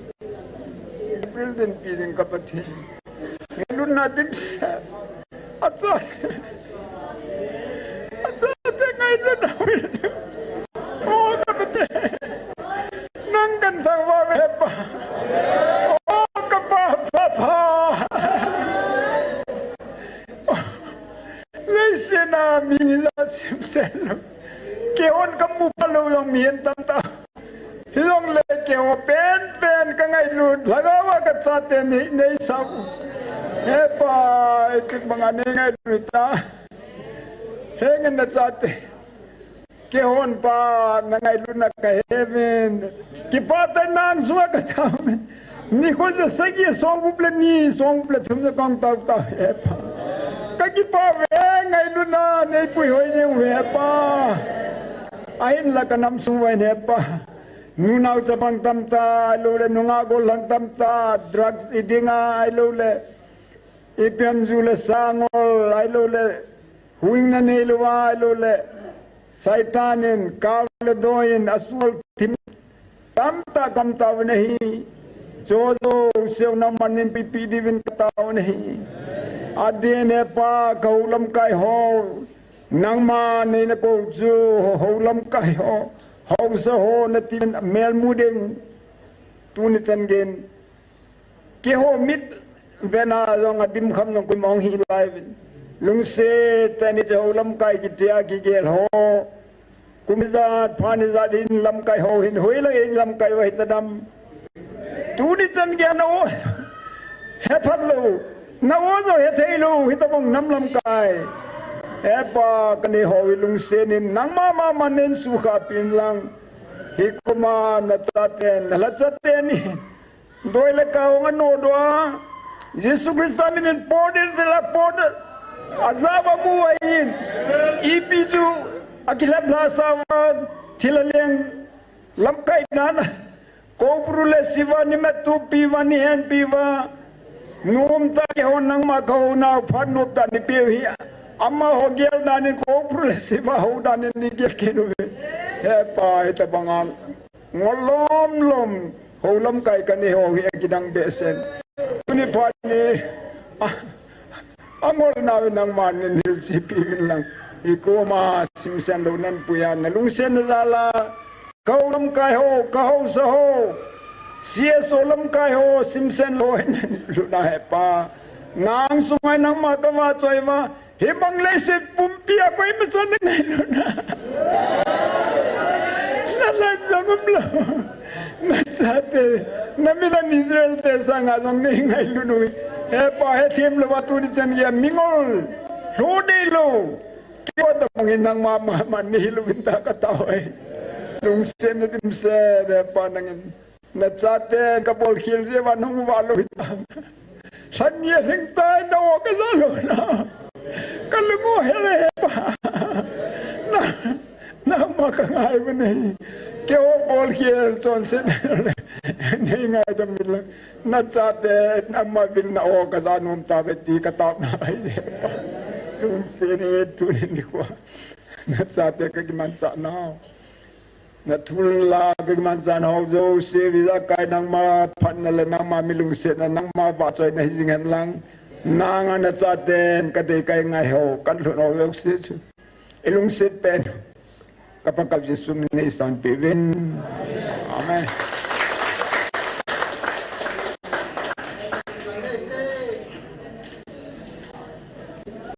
Building pi jing ka Pathen. Ngailutna dimset. Achate. Achate ngailutna dimset. O ka Pathen. Nang kathangvah uve Hepa. O ka Pa, Pa, Pa. Leiset a mi ngaicha simsen lou. Keihon kamu phalou jong mi atam tah. Hijongle keiho penpen kangailut. Lhagao a kachate nei, neisah u. Hepa, itibanga neingailut ta. Henge nachate. Keihon Pa, nangailutna kaheuvin. Kipah tah in nang sunga kataovin. Nikho ja sagi, songgup le ni, songgup le thum ja kong tao tao Hepa. Kakipah uve, ngailutna neipuihoi jing uve Hepa. Ahinla kanam sung uva hin Hepa. Nunao chapang tamtah, ahilouleh nungah gollhang tamtah, drugs idinga, ahilouleh ipi ham ju le sa ngol, ahilouleh huhhingna neilouva, ahilouleh Satan in, kap le doi in, asol thim tamtah kamtah uvin ahi. Chujouse nangman neipuipi diuvin kataovin ahi. Adeh in Hepa, kahou lamkai ho, nangma neina kou chu, hou lamkai ho, haosa ho nati melmu ding, tuni chan geiyin keiho mit vena jong adim kham jong koima hung hilaiyuvin. Lungset tah in hiche hou lamkai kitia kigel ho, kum ijat, phat ijat in lamkai ho hin, hoilang in lamkai uva hitadem. Tuni chan geiya na-o hetphat lou, na-o jong hetheilou, hitobang nam lamkai Hepa, kanei ho hi lungset in nangma maman neinsukha peh in lang. Hikoma nachaten, nalhachaten hi doi le kah hung anodoh a, Jesu Christa min in potdoh in, potdoh in, ajah uva amu uva ahin. Ipi chu akilhep lhasah uva, thil aleng lamkai nana, Koupuru le Siva nimetpi uva, nihenpi uva, nomtah in keiho nangma kahou nau phat noptah in neipeh u hi, amaho gel dan in Koupuru le Siva hou dan in neigel kit uve. Hepa, hitobanga ngol lomlom hou lamkai kanei ho hi akidang behseh in. Tuni phat ni, a, angol nau in nangman neihilchepi uvin lang. Hikoma simsen louna neipui a, nalungsetna jal a, kahou lamkai ho, kahaosa ho, C S O lamkai ho, simsen lou in neilutna Hepa, nang sunga nangma kavahchoi uva, hibang leiset pumpia koimachan nangailutna nalhan jong umlou. Nachate, namilham Israel te sanga jong neingailut u hi, Hepa, hethem louva tuni chan geiya mingol, lhoh neilou, keiho tobang in nangma maman neihil uvin tia katao e. Lungsetna dimset, Hepa, nangin nachaten kabolkhel jeh uva nahung vah lou hitam. Lhan ni alhing tai, na-o kajah louna, kalung u hel e Hepa. Na, nangma kangai uva nei, keiho bolkhel chonset neingaidam uvin lang. Nachate, ama vil na-o kajah nom tauve ti kataona ahi Hepa. Lungset in tuni nikhoa nachate kakimanchah nau, nathullah kakimanchah nau jouse, ijakai nangma phatna le nangma milungsetna, nangma vahchoina hijing hen lang. Nanga nachaten kadei kahingai ho, kalhun ho jouse chu ilungset pen, ka Pakai Jesu min in neisanpeh uvin. Amen.